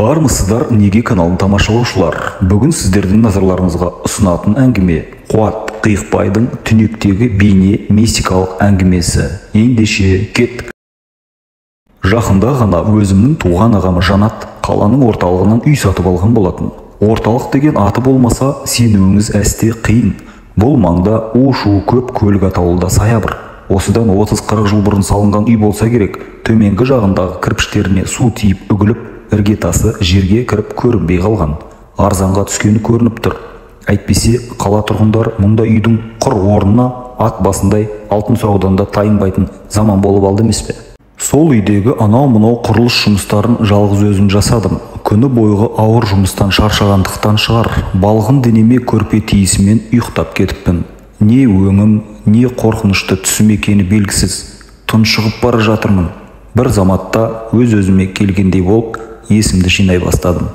Армысыздар, неге каналын тамашалаушылар. Бүгін сіздердің назарларыңызға ұсынатын әңгіме Қуат Қиықбайдың түнектегі бейне мистикалық әңгімесі. Ендеше кеттік. Жақында ғана өзімнің туған ағам Жанат қаланың орталығынан үй сатып алған болатын. Орталық деген аты болмаса, сенуіңіз әсте қиын. Бұл маңда у-шу көп көлік атаулы да саябыр. Осыдан 30-40 жыл бұрын салынған үй болса керек, төменгі жағындағы кірпіштеріне су тиіп үгіліп, іргетасы жерге кіріп көрінбей қалған. Арзанға түскені көрініп тұр. Әйтпесе, қала тұрғындары мұндай үйдің құр орнына ат басындай алтын сұраудан да тайынбайтын заман болып алды емес пе? Сол үйдегі анау-мынау құрылыс жұмыстарын жалғыз өзім жасадым. Күні бойғы ауыр жұмыстан шаршағандықтан шығар, балғын денеме көрпе тиісімен ұйықтап кетіппін. Не өңім, не қорқынышты түсім екені белгісіз. Тұншығып бара жатырмын. Бір заматта өз-өзіме келгендей болып, есімді жинай бастадым.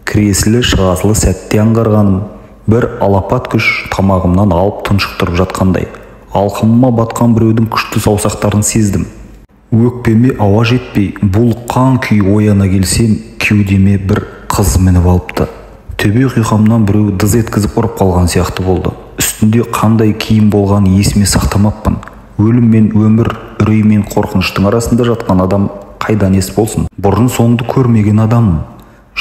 Кіресілі шығасылы сәтте аңғарғаным, бір алапат күш тамағымнан алып тұншықтырып жатқандай. Алқымыма батқан біреудің күшті саусақтарын сездім. Өкпеме ауа жетпей, булыққан күй ояна келсем, кеудеме бір қыз мініп алыпты. Төбе құйқамнан біреу дыз еткізіп ұрып қалған сияқты болды. Үстінде қандай киім болғанын есіме сақтамаппын. Өлім мен өмір, үрей мен қорқыныштың арасында жатқан адам қайдан ес болсын? Бұрын соңды көрмеген адаммын.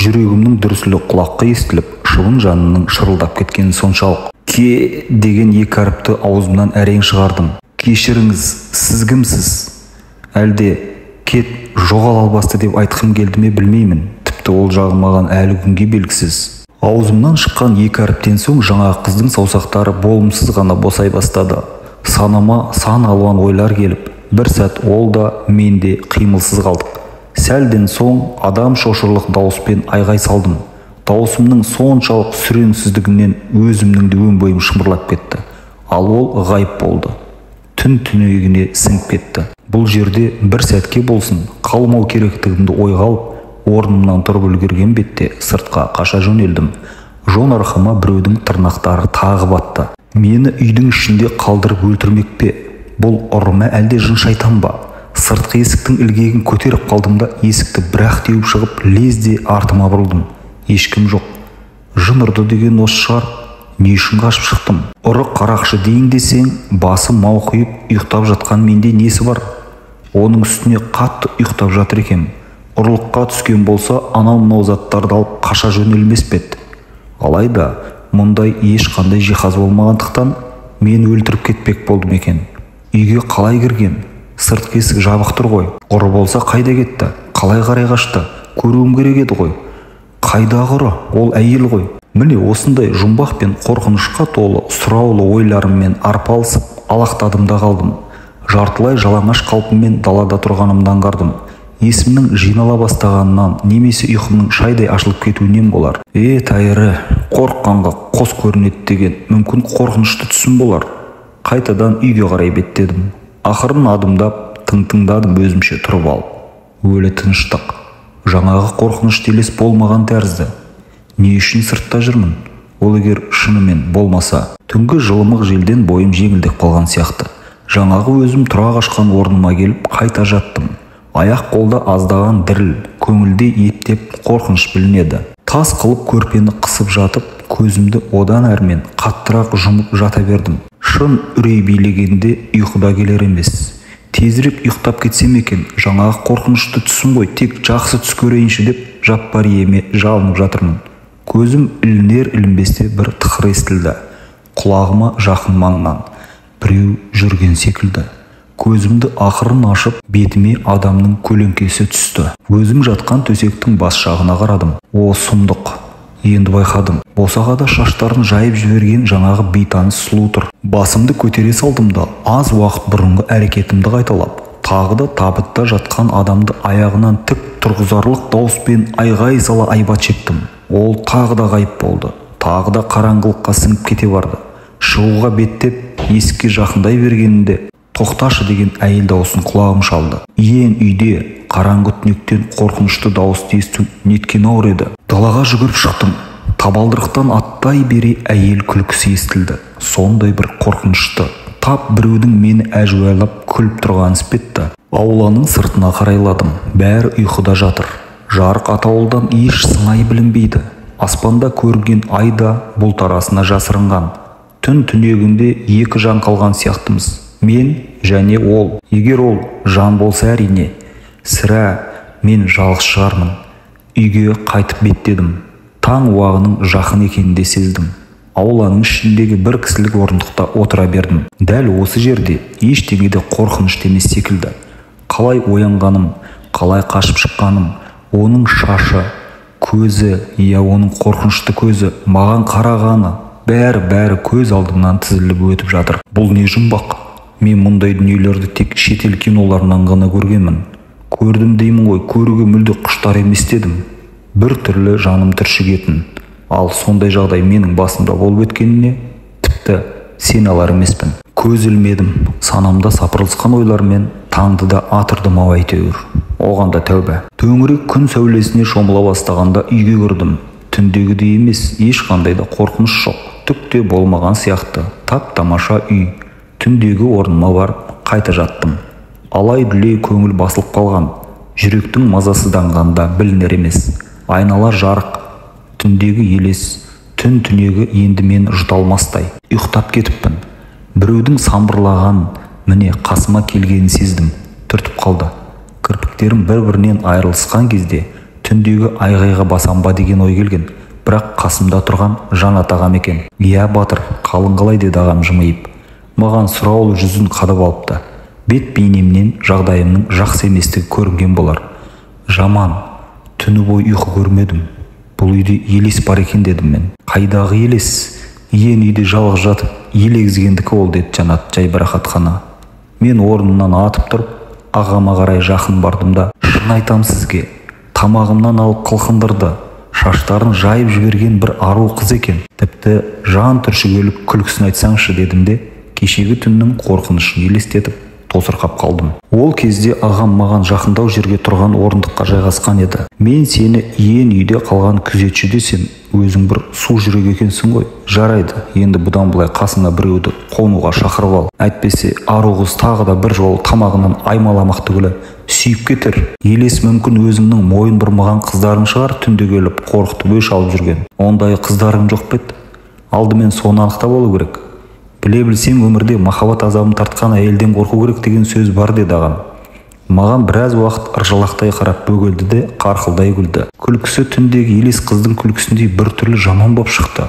Жүрегімнің дүрсілі құлаққа естіліп, шыбын жанының шырылдап кеткені соншалық. Ке деген екі әріпті аузымнан әрең шығардым. Кешіріңіз, сіз кімсіз? Әлде кет, жоғал албасты деп айтқым келді ме білмеймін. Тіпті ол жағы маған әлі күнге белгісіз. Аузымнан шыққан екі әріптен соң жаңағы қыздың саусақтары болымсыз ғана босай бастады. Санама сан алуан ойлар келіп, бір сәт ол да мен де қимылсыз қалдық. Сәлден соң адам шошырлық дауыспен айғай салдым. Дауысымның соншалық сүреңсіздігінен өзімнің де өн бойым шымырлап кетті. Ал ол ғайып болды. Түн түнегіне сіңіп кетті. Бұл жерде бір сәтке болсын қалмау керектігімді ойға алып, орнымнан тұрып үлгерген бетте сыртқа қаша жөнелдім. Жон арқама біреудің тырнақтары тағы батты. Мені үйдің ішінде қалдырып өлтірмек пе? Бұл ұры ма әлде жын шайтан ба? Сыртқы есіктің ілгегін көтеріп қалдым да есікті бір-ақ теуіп шығып, лезде артыма бұрылдым. Ешкім жоқ. Жын ұрды деген осы шығар. Не үшін қашып шықтым? Ұры қарақшы дейін десең, басы мауқиып ұйықтап жатқан менде несі бар? Оның үстіне қатты ұйықтап жатыр екен. Ұрлыққа түскен болса, анау-мынау заттарды алып қаша жөнелмес пе еді? Алайда мұндай ешқандай жиһаз болмағандықтан мені өлтіріп кетпек болдым екен. Үйге қалай кірген? Сыртқы есік жабық тұр ғой. Ұры болса қайда кетті? Қалай қарай қашты? Көруім керек еді ғой. Қайдағы ұры? Ол әйел ғой. Міне осындай жұмбақ пен қорқынышқа толы сұраулы ойларыммен арпалысып алақтадым да қалдым. Жартылай жалаңаш қалпыммен далада тұрғанымды аңғардым. Есімнің жинала бастағанынан немесе ұйқымның шайдай ашылып кетуінен болар. Е, тайыры, қорыққанға қос көрінеді деген мүмкін қорқынышты түсім болар. Қайтадан үйге қарай беттедім. Ақырын адымдап, тың-тыңдадым өзімше тұрып алып. Өлі тыныштық. Жаңағы қорқынышты елес болмаған тәрізді. Не үшін сыртта жүрмін? Ол егер шынымен болмаса, түнгі жылымық желден бойым жеңілдеп қалған сияқты. Жаңағы өзім тұра қашқан орныма келіп қайта жаттым. Аяқ қолда аздаған діріл, көңілде ептеп қорқыныш білінеді. Тас қылып көрпені қысып жатып, көзімді одан әрмен қаттырақ жұмып жата бердім. Шын үрей билегенде ұйқыда келер емес. Тезірек ұйықтап кетсем екен, жаңағы қорқынышты түсім ғой, тек жақсы түс көрейінші деп жаппар иеме жалынып жатырмын. Көзім ілінер ілінбесте бір тықыр естілді. Құлағыма жақын маңнан біреу жүрген секілді. Көзімді ақырын ашып, бетіме адамның көлеңкесі түсті. Өзім жатқан төсектің бас жағына қарадым. О, сұмдық! Енді байқадым. Босағада шаштарын жайып жіберген жаңағы бейтаныс сұлу тұр. Басымды көтере салдым да, аз уақыт бұрынғы әрекетімді қайталап, тағы да табытта жатқан адамды аяғынан тік тұрғызарлық дауыспен айғай сала айбат шектім. Ол тағы да ғайып болды. Тағы да қараңғылыққа сіңіп кете барды. Шығуға беттеп, есікке жақындай бергенінде тоқташы деген әйел дауысын құлағым шалды. Иен үйде қараңғы түнектен қорқынышты дауысты есту неткен ауыр еді. Далаға жүгіріп шықтым. Табалдырықтан аттай бере әйел күлкісі естілді. Сондай бір қорқынышты. Тап біреудің мені әжуалап күліп тұрғаны іспетті. Ауланың сыртына қарайладым. Бәрі ұйқыда жатыр. Жарық атаулыдан еш сыңай білінбейді. Аспанда көрінген ай да бұлт арасына жасырынған. Түн түнегінде екі жан қалған сияқтымыз. Мен және ол. Егер ол жан болса әрине. Сірә, мен жалғыз шығармын. Үйге қайтып беттедім. Таң уағының жақын екенін де сездім. Ауланың ішіндегі бір кісілік орындықта отыра бердім. Дәл осы жерде ештеңе де қорқынышты емес секілді. Қалай оянғаным, қалай қашып шыққаным, оның шашы, көзі, иә оның қорқынышты көзі, маған қарағаны, бәрі-бәрі көз алдымнан тізіліп өтіп жатыр. Бұл не жұмбақ? Мен мұндай дүниелерді тек шетел киноларынан ғана көргенмін. Көрдім деймін ғой, көруге мүлде құштар емес дедім. Бір түрлі жаным түршігетін. Ал сондай жағдай менің басымда болып өткеніне тіпті сене алар емеспін. Көз ілмедім, санамда сапырылысқан ойлармен таңды да атырдым ау әйтеуір. Оған да тәубә. Төңірек күн сәулесіне шомыла бастағанда үйге кірдім. Түндегідей емес, ешқандай да қорқыныш жоқ. Түк те болмаған сияқты. Тап-тамаша үй. Түндегі орныма барып қайта жаттым. Алай-дүлей көңіл басылып қалған. Жүректің мазасызданғанда білінер емес. Айнала жарық, түндегі елес, түн түнегі енді мен жұта алмастай. Ұйықтап кетіппін. Біреудің самбырлаған, міне қасыма келгенін сездім. Түртіп қалды. Кірпіктерім бір-бірінен айырылысқан кезде түндегі айғайға басам ба деген ой келген. Бірақ қасымда тұрған Жанат ағам екен. Иә, батыр, қалың қалай, деді ағам жымиып. Маған сұраулы жүзін қадап алыпты. Бет бейнемнен жағдайымның жақсы еместігі көрінген болар. Жаман, түні бойы ұйқы көрмедім. Бұл үйде елес бар екен, дедім мен. Қайдағы елес? Иен үйде жалғыз жатып, елегізгендікі ол, деді Жанат жайбарақат қана. Мен орнымнан атып тұрып, ағама қарай жақын бардым да, шын айтам сізге, тамағымнан алып қылқындырды. Шаштарын жайып жіберген бір ару қыз екен. Тіпті жан түршігерлік күлкісін айтсаңшы, дедім де, кешегі түннің қорқынышын елестетіп, тосырқап қалдым. Ол кезде ағам маған жақындау жерге тұрған орындыққа жайғасқан еді. Мен сені иен үйде қалған күзетші десем, өзің бір су жүрек екенсің ғой. Жарайды, енді бұдан былай қасыңа біреуді қонуға шақырып ал. Әйтпесе ару қыз тағы да бір жолы тамағынан аймаламақ түгілі сүйіп кетер. Елес мүмкін өзіңнің мойын бұрмаған қыздарың шығар, түнде келіп қорқытып өш алып жүрген. Ондай қыздарың жоқ па еді? Алдымен соны анықтап алу керек. Біле білсең, өмірде махаббат азабын тартқан әйелден қорқу керек деген сөз бар, деді ағам. Маған біраз уақыт ыржалақтай қарап бөгелді де қарқылдай күлді. Күлкісі түндегі елес қыздың күлкісіндей бір түрлі жаман боп шықты.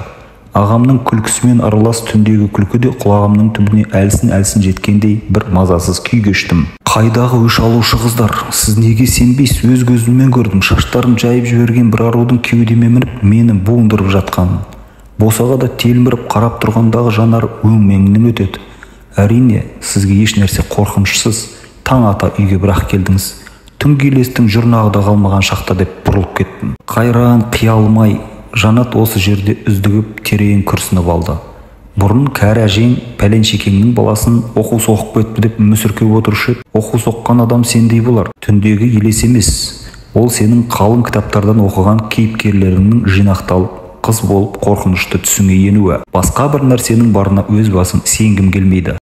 Ағамның күлкісімен аралас түндегі күлкі де құлағымның түбіне әлсін-әлсін жеткендей бір мазасыз күй кештім. Қайдағы өш алушы қыздар, сіз неге сенбейсіз? Өз көзіммен көрдім, шаштарын жайып жіберген бір арудың кеудеме мініп, мені буындырып жатқанын. Босағада телміріп қарап тұрғандағы жанар өңмеңінен өтеді. Әрине, сізге еш нәрсе қорқынышсыз. Таң ата үйге бірақ келдіңіз. Түнгі елестің жұрнағы да қалмаған шақта, деп бұрылып кеттім. Қайран қиялмай, Жанат осы жерде үздігіп терең күрсініп алды. Бұрын кәрі әжең пәленшекеңнің баласын оқу соғып кетті деп мүсіркеп отырушы еді. Оқу соққан адам сендей болар. Түндегі елес емес. Ол сенің қалың кітаптардан оқыған кейіпкерлеріңнің жинақталып, қыз болып қорқынышты түсіңе енуі. Басқа бір нәрсенің барына өз басым сенгім келмейді.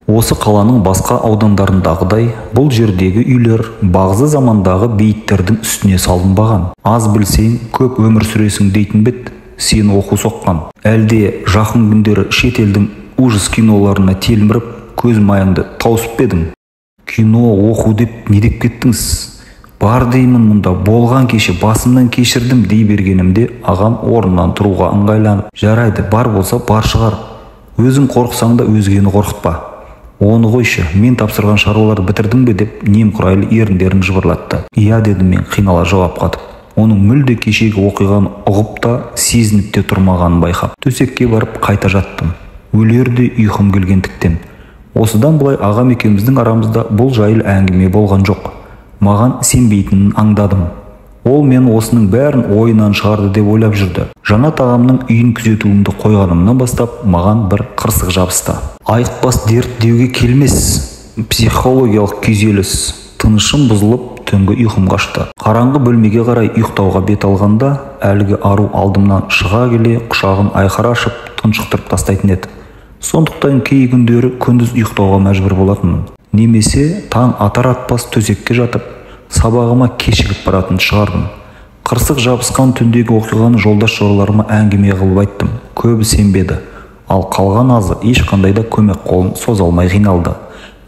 Осы қаланың басқа аудандарындағыдай бұл жердегі үйлер бағзы замандағы бейіттердің үстіне салынбаған. Аз білсең, көп өмір сүресің дейтін бет, сені оқу соққан. Әлде жақын күндері шетелдің ужас киноларына телміріп, көз майыңды тауысып па едің? Кино оқу деп не деп кеттіңіз? Бар деймін мұнда, болған кеше басымнан кешірдім дей бергенімде ағам орнынан тұруға ыңғайланып, жарайды, бар болса бар шығар. Өзің қорықсаң да өзгені қорқытпа. Оны қойшы, мен тапсырған шаруаларды бітірдің бе деп немқұрайлы еріндерін жыбырлатты. Иә, дедім мен қинала жауап қатып. Оның мүлде кешегі оқиғаны ұғып та, сезініп те тұрмағанын байқап. Төсекке барып қайта жаттым. Өлердей ұйқым келгендіктен. Осыдан былай ағам екеуміздің арамызда бұл жайлы әңгіме болған жоқ. Маған сенбейтінін аңдадым. Ол мен осының бәрін ойынан шығарды деп ойлап жүрді. Жанат ағамның үйін күзетуімді қойғанымнан бастап маған бір қырсық жабысты. Айықпас дерт деуге келмес, психологиялық күйзеліс. Тынышым бұзылып, түнгі ұйқым қашты. Қараңғы бөлмеге қарай ұйықтауға бет алғанда, әлгі ару алдымнан шыға келе құшағын айқара ашып, тұншықтырып тастайтын еді. Сондықтан кей күндері күндіз ұйықтауға мәжбүр болатынмын. Немесе таң атар атпас төсекке жатып, Сабағыма кешігіп баратын шығардым. Қырсық жабысқан түндегі оқиғаны жолдас жораларыма әңгіме қылып айттым. Көбі сенбеді. Ал қалған азы ешқандай да көмек қолын соза алмай қиналды.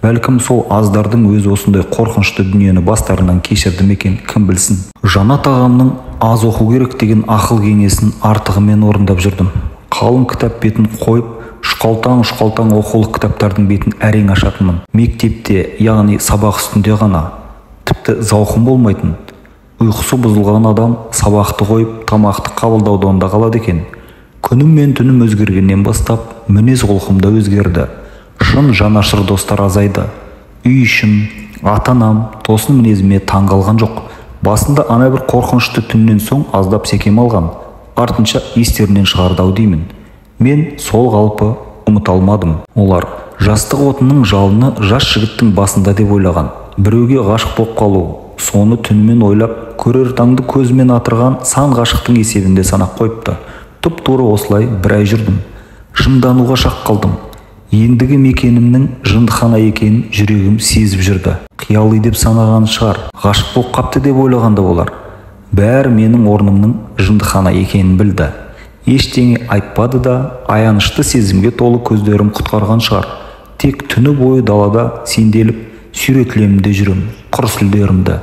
Бәлкім сол аздардың өзі осындай қорқынышты дүниені бастарынан кешірді ме екен, кім білсін. Жанат ағамның аз оқу керек деген ақыл кеңесін артығымен орындап жүрдім. Қалың кітап бетін қойып, ұшқалтаң-ұшқалтаң оқулық кітаптардың бетін әрең ашатынмын. Мектепте, яғни сабақ үстінде ғана. Тіпті зауқым болмайтын. Ұйқысы бұзылған адам сабақты қойып, тамақты қабылдаудан да қалады екен. Күнім мен түнім өзгергеннен бастап, мінез құлқым да өзгерді. Шын жанашыр достар азайды. Үй ішім, ата-анам тосын мінезіме таң қалған жоқ. Басында ана бір қорқынышты түннен соң аздап секем алған. Артынша естерінен шығарды ау деймін. Мен сол қалпы ұмыта алмадым. Олар жастық отының жалыны жас жігіттің басында деп ойлаған. Біреуге ғашық боп қалу, соны түнімен ойлап, көрер таңды көзімен атырған сан ғашықтың есебінде санап қойыпты. Тұп-тура осылай бір ай жүрдім. Жындануға шақ қалдым. Ендігі мекенімнің жындыхана екенін жүрегім сезіп жүрді. Қияли деп санаған шығар, ғашық боп қапты деп ойлаған да болар. Бәрі менің орнымның жындыхана екенін білді. Ештеңе айтпады да, аянышты сезімге толы көздерім құтқарған шығар. Тек түні бойы далада сенделіп, сүйретілемін де жүрем, құр сүлдерімді.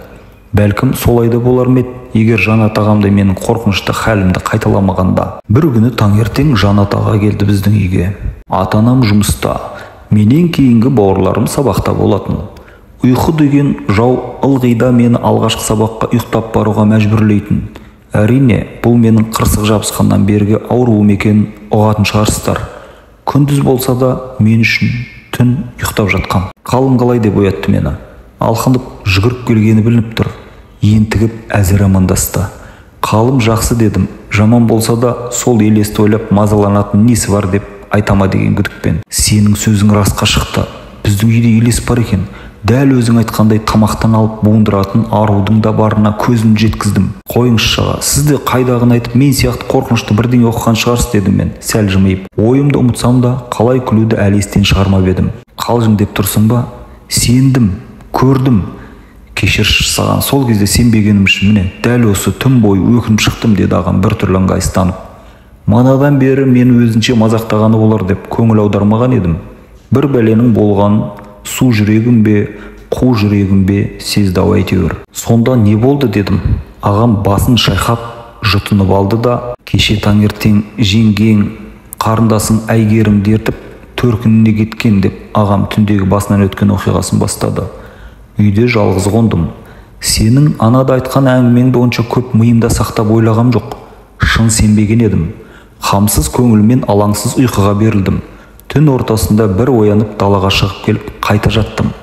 Бәлкім солай да болар ма еді, егер Жанат ағамдай менің қорқынышты халімді қайталамағанда. Бір күні таңертең Жанат аға келді біздің үйге. Ата-анам жұмыста, менен кейінгі бауырларым сабақта болатын. Ұйқы деген жау ылғида мені алғашқы сабаққа ұйықтап баруға мәжбүрлейтін. Әрине, бұл менің қырсық жабысқаннан бергі ауруым екенін ұғатын шығарсыздар. Күндіз болса да мен үшін түн ұйықтап жатқам. Қалың қалай деп оятты мені. Алқынып жүгіріп келгені білініп тұр. Ентігіп әзір амандасты. Қалым жақсы дедім. Жаман болса да сол елесті ойлап мазаланатын несі бар деп айтама деген күдікпен. Сенің сөзің расқа шықты. Біздің үйде елес бар екен. Дәл өзің айтқандай тамақтан алып буындыратын арудың да барына көзім жеткіздім. Қойыңызшы аға, сіз де қайдағыны айтып мен сияқты қорқынышты бірдеңе оқыған шығарсыз дедім мен, сәл жымиып. Ойымды ұмытсам да қалай күлуді әлі естен шығармап едім. Қалжың деп тұрсың ба? Сендім, көрдім. Кешірші саған, сол кезде сенбегенім үшін міне дәл осы түн бойы өкініп шықтым деді ағам біртүрлі ыңғайсызданып. Манадан бері мен өзінше мазақтағаны болар деп көңіл аудармаған едім. Бір бәленің болғанын су жүрегім бе, қу жүрегім бе сезді ау әйтеуір. Сонда не болды дедім. Ағам басын шайқап жұтынып алды да, кеше таңертең жеңгең қарындасың Әйгерімді ертіп төркініне кеткен деп ағам түндегі басынан өткен оқиғасын бастады. Үйде жалғыз қондым. Сенің анада айтқан әңгімеңді онша көп миымда сақтап ойлағам жоқ. Шын сенбеген едім. Қамсыз көңілмен алаңсыз ұйқыға берілдім. Түн ортасында бір оянып далаға шығып келіп қайта жаттым.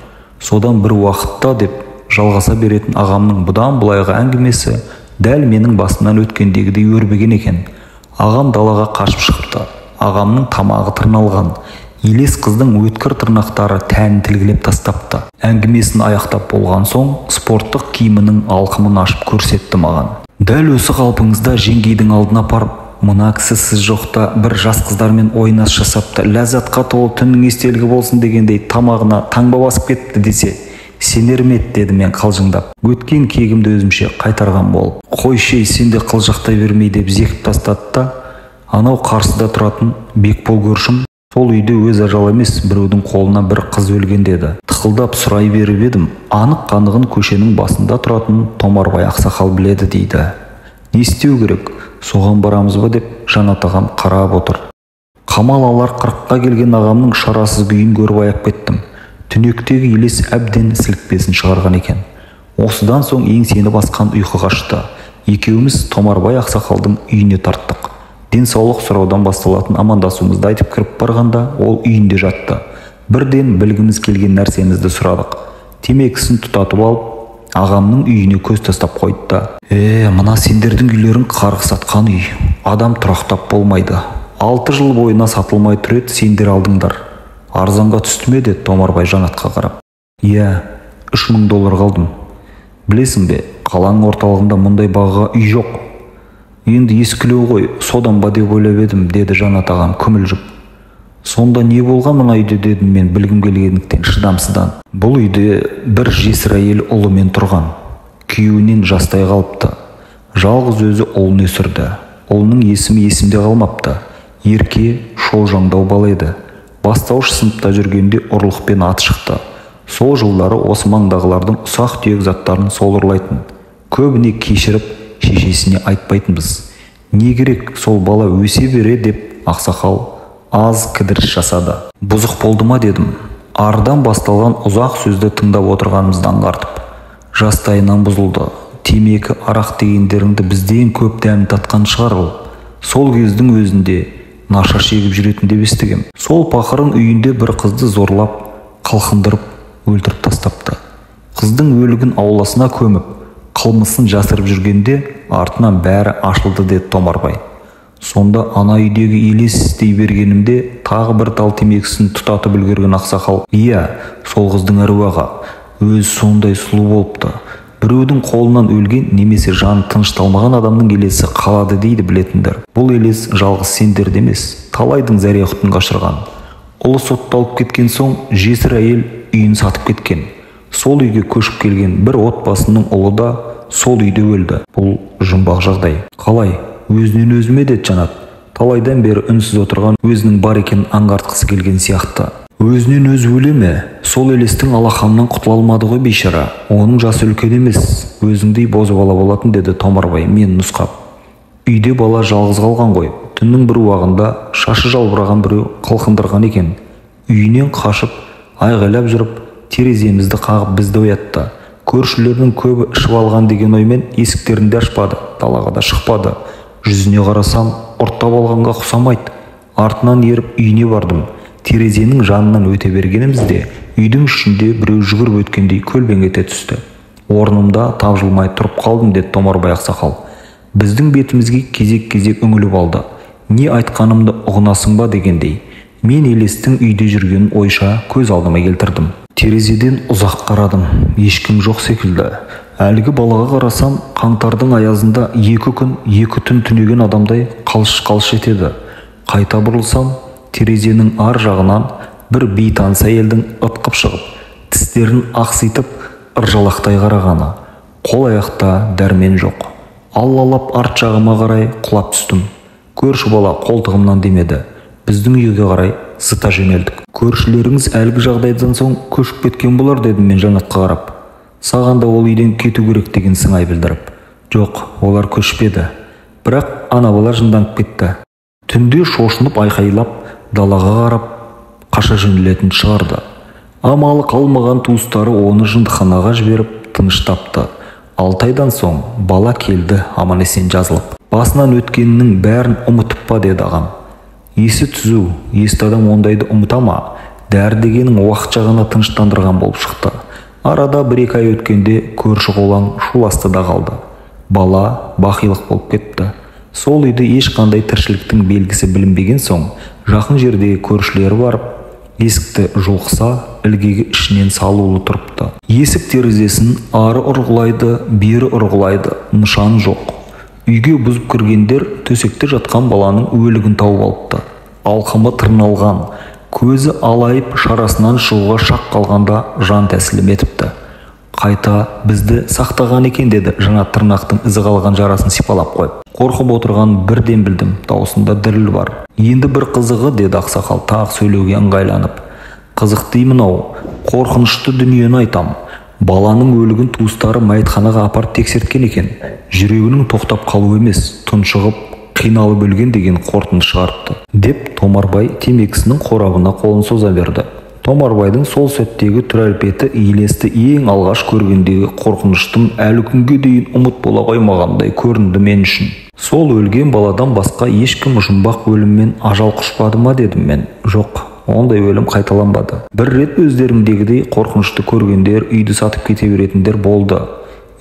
Содан бір уақытта деп жалғаса беретін ағамның бұдан былайғы әңгімесі дәл менің басымнан өткендегідей өрбіген екен. Ағам далаға қашып шықты. Ағамның тамағы тырналған. Елес қыздың өткір тырнақтары тәнін тілгілеп тастапты. Әңгімесін аяқтап болған соң спорттық киімінің алқымын ашып көрсетті маған. Дәл осы қалпыңызда жеңгейдің алдына апарып, мына кісі сіз жоқта бір жас қыздармен ойнас жасапты, ләззатқа толы түннің естелігі болсын дегендей тамағына таңба басып кетті десе, сенер ме еді дедім мен қалжыңдап. Өткен кегімді өзімше қайтарған болып. Қойшы ей, сен де қылжақтай бермей деп зекіп тастады да, анау қарсыда тұратын Бекбол көршім сол үйде өз ажалы емес біреудің қолына бір қыз өлген деді. Тықылдап сұрай беріп едім, анық қанығын көшенің басында тұратын Томарбай ақсақал біледі дейді. Не істеу керек, соған барамыз ба деп Жанат ағам қарап отыр. Қамал алар 40-қа келген ағамның шарасыз күйін көріп аяп кеттім. Түнектегі елес әбден сілікпесін шығарған екен. Осыдан соң еңсені басқан ұйқы қашты. Екеуміз Томарбай ақсақалдың үйіне тарттық. Денсаулық сұраудан басталатын амандасуымызды айтып кіріп барғанда ол үйінде жатты. Бірден білгіміз келген нәрсемізді сұрадық. Темекісін тұтатып алып, ағамның үйіне көз тастап қойды да. Мына сендердің үйлерің қарғыс атқан үй. Адам тұрақтап болмайды. 6 жыл бойына сатылмай тұр еді, сендер алдыңдар. Арзанға түсті ме деді Томарбай Жанатқа қарап. Иә, 3000 доллар қалдым. Білесің бе, қаланың орталығында мұндай бағаға үй жоқ. Енді ескілеу ғой, содан ба деп ойлап едім, деді Жанат ағам күмілжіп. Сонда не болған мына үйде дедім мен білгім келгендіктен шыдамсыздан. Бұл үйде бір жесір әйел ұлымен тұрған. Күйеуінен жастай қалыпты. Жалғыз өзі ұлын өсірді. Ұлының есімі есімде қалмапты. Ерке, шолжаңдау бала еді. Бастауыш сыныпта жүргенде ұрлықпен аты шықты. Сол жылдары осы маңдағылардың ұсақ-түйек заттарын сол ұрлайтын. Көбіне кешіріп, шешесіне айтпайтынбыз. Не керек, сол бала өсе бере деп ақсақал аз кідіріс жасады. Бұзық болды ма дедім. Ардан басталған ұзақ сөзді тыңдап отырғанымызды аңғартып. Жастайынан бұзылды. Темекі, арақ дегендеріңді бізден көп дәм татқан шығар ол. Сол кездің өзінде наша шегіп жүретін деп естігем. Сол пақырың үйінде бір қызды зорлап, қылқындырып, өлтіріп тастапты. Қыздың өлігін ауласына көміп, қылмысын жасырып жүргенде артынан бәрі ашылды деді Томарбай. Сонда ана үйдегі елес дей бергенімде тағы бір тал темекісін тұтатып үлгерген ақсақал, «Иә, сол қыздың әруағы, өзі сондай сұлу болыпты. Біреудің қолынан өлген немесе жаны тынышталмаған адамның елесі қалады дейді білетіндер. Бұл елес жалғыз сендерде емес, талайдың зәре құтын қашырған. Ұлы сотталып кеткен соң жесір әйел үйін сатып кеткен. Сол үйге көшіп келген бір отбасының ұлы да сол үйде өлді. Бұл жұмбақ жағдай. Қалай? Өзінен өзіме деді Жанат. Талайдан бері үнсіз отырған өзінің бар екенін аңғартқысы келген сияқты. Өзінен өзі өле ме? Сол елестің алақанынан құтыла алмады ғой бейшара. Оның жасы үлкен емес, өзіңдей бозбала болатын деді Томарбай мен нұсқап. Үйде бала жалғыз қалған ғой. Түннің бір уағында шашы жалбыраған біреу қылқындырған екен. Үйінен қашып, айғайлап жүріп, тереземізді қағып бізді оятты. Көршілерінің көбі ішіп алған деген оймен есіктерін де ашпады, далаға да шықпады. Жүзіне қарасам, ұрттап алғанға ұқсамайды. Артынан еріп үйіне бардым. Терезенің жанынан өте бергенімізде үйдің ішінде біреу жүгіріп өткендей көлбең ете түсті. Орнымда тапжылмай тұрып қалдым деді Томарбай ақсақал. Біздің бетімізге кезек-кезек үңіліп алды. Не айтқанымды ұғынасың ба дегендей. Мен елестің үйде жүргенін ойша көз алдыма келтірдім. Терезеден ұзақ қарадым. Ешкім жоқ секілді. Әлгі балаға қарасам, қаңтардың аязында 2 күн, 2 түн түнеген адамдай қалш-қалш етеді. Қайта бұрылсам, терезенің ар жағынан бір бейтаныс әйелдің ытқып шығып, тістерін ақситып, ыржалақтай қарағаны. Қол аяқта дәрмен жоқ. Аллалап арт жағыма қарай құлап түстім. Көрші бала қолтығымнан демеді. Біздің үйге қарай зыта жөнелдік. Көршілеріңіз әлгі жағдайдан соң көшіп кеткен болар дедім мен Жанатқа қарап. Саған да ол үйден кету керек деген сыңай білдіріп. Жоқ, олар көшпеді. Бірақ ана бала жынданып кетті. Түнде шошынып айқайлап, далаға қарап қаша жөнелетін шығарды. Амалы қалмаған туыстары оны жындыханаға жіберіп тыныш тапты. 6 айдан соң бала келді аман-есен жазылып. Басынан өткенінің бәрін ұмытып па деді ағам. Есі түзу, есті адам ондайды ұмыта ма? Дәрі дегенің уақытша ғана тыныштандырған болып шықты. Арада 1-2 ай өткенде көрші қолаң шуласты да қалды. Бала бақилық болып кетті. Сол үйде ешқандай тіршіліктің белгісі білінбеген соң, жақын жердегі көршілері барып, есікті жұлқыса, ілгегі ішінен салулы тұрыпты. Есік терезесін ары ұрғылайды, бері ұрғылайды, нышан жоқ. Үйге бұзып кіргендер төсекте жатқан баланың өлігін тауып алыпты. Алқымы тырналған, көзі алайып шарасынан шығуға шақ қалғанда жан тәсілім етіпті. Қайта бізді сақтаған екен деді Жанат тырнақтың ізі қалған жарасын сипалап қойып. Қорқып отырған бірден білдім, даусында діріл бар. Енді бір қызығы деді ақсақал тағы сөйлеуге ыңғайланып. Қызық деймін ау, қорқынышты дүниені айтам. Баланың өлігін туыстары мәйітханаға апарып тексерткен екен. Жүрегінің тоқтап қалуы емес, тұншығып, қиналып өлген деген қорытынды шығарыпты. Деп Томарбай темекісінің қорабына қолын соза берді. Томарбайдың сол сәттегі түр әлпеті елесті ең алғаш көргендегі қорқыныштың әлі күнге дейін ұмыт бола қоймағандай көрінді мен үшін. Сол өлген баладан басқа ешкім жұмбақ өліммен ажал құшпады ма дедім мен. Жоқ, ондай өлім қайталанбады. Бір рет өздеріңдегідей қорқынышты көргендер, үйді сатып кете беретіндер болды.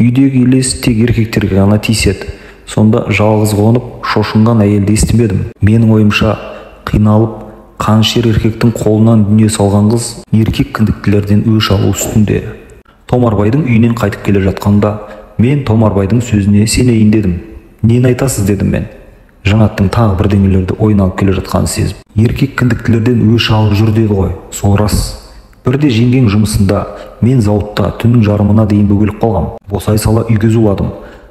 Үйдегі елес тек еркектерге ғана тиіседі. Сонда жалғыз қонып, шошынған әйелді естімедім. Менің ойымша, қиналып, қаншер еркектің қолынан дүние салған қыз еркек кіндіктілерден өш алу үстінде. Томарбайдың үйінен қайтып келе жатқанда, мен Томарбайдың сөзіне сенейін дедім. Нені айтасыз дедім мен. Жанаттың тағы бірдеңелерді ойын алып келе жатқанын сезіп. Еркек кіндіктілерден өш алып жүр деді ғой, сол рас. Бірде жеңгең жұмысында, мен зауытта түннің жарымына дейін бөгеліп қалғам. Босай сала үйге зуладым.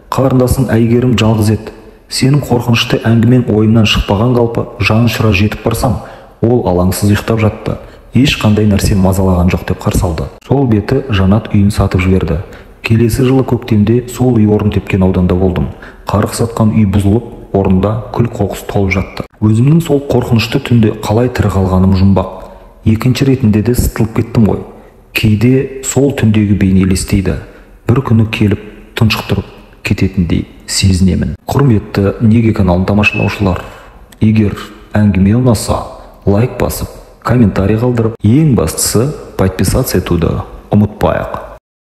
Қарындасың Әйгерім жалғыз еді. Сенің қорқынышты әңгімең ойымнан шықпаған қалпы жан ұшыра жетіп барсам, ол алаңсыз ұйықтап жатты. Ешқандай нәрсе мазалаған жоқ деп қарсы алды. Сол беті Жанат үйін сатып жіберді. Келесі жылы көктемде сол үй орын тепкен ауданда болдым. Қарық сатқан үй бұзылып, орнында күл қоқыс толып жатты. Өзімнің сол қорқынышты түнде қалай тірі қалғаным жұмбақ. Екінші ретінде де сытылып кеттім ғой. Кейде сол түндегі бейне елестейді. Бір күні келіп тұншықтырып кететіндей сезінемін. Құрметті Неге каналын тамашалаушылар, егер әңгіме ұнаса, лайк басып, комментарий қалдырып, ең бастысы подписаться етуді ұмытпайық.